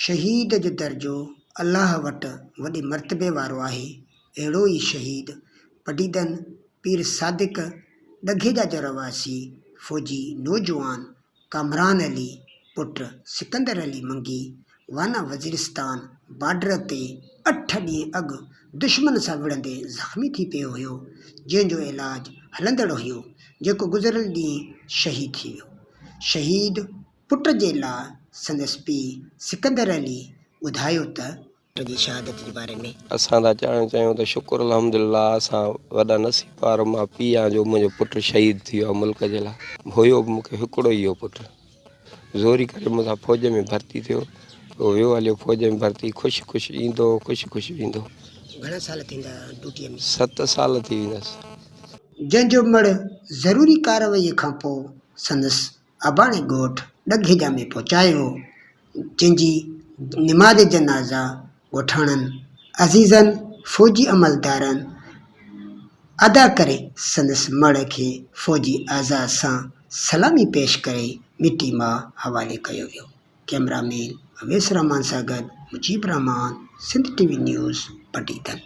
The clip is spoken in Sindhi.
شهيد جو درجو الله وٽ وڏي مرتبي وارو آهي، اهڙو ئي شهيد پڊعيدن پير صادق ڏگهيجا جو رهواسي فوجي نوجوان ڪامران علي پٽ سڪندر علي منگي وانا وزيرستان بارڊر تي اٺ ڏينهن اڳ دشمن سان وڙهندي زخمي ٿي پيو هيو جنهن جو علاج هلندڙ هيو جيڪو گذريل ڏينهن شهيد ٿي ويو شهيد پٽ جي لاء سندس پيء سڪندر علي ٻڌايو ته. پٽ جي شهادت جي باري ۾. اسان ٿا چاهڻ چاهيون ته شڪر الحمدلله اسان وڏا نصيب وارو مان پيء آهيان جو منهنجو پٽ شهيد ٿي ويو آهي ملڪ جي لاء هيو به مون کي هڪڙو ئي هو پٽ زوري ڪري مون سان فوج ۾ ڀرتي ٿيو پوء ويو هليو فوج ۾ ڀرتي خوش خوش ايندو هو خوش خوش ويندو هو. گهڻا سال ٿيندا ڊيوٽيء ۾؟ ست سال ٿي ويندس. جنهن جو مڙهه ضروري ڪارروائيء کان پوء سندس اباڻي ڳوٺ ڏگهيجا ۾ پهچايو، جنهن جي نماز جنازه ڳوٺاڻن، عزيزن، فوجي عملدارن ادا ڪري سندس مڙهه کي فوجي اعزاز سان سلامي پيش ڪري مٽي ماء حوالي ڪيو ويو. ڪئميرا مين اويس رحمان سان گڏ Mujeeb Rehman, Sindh T V news, Padidan.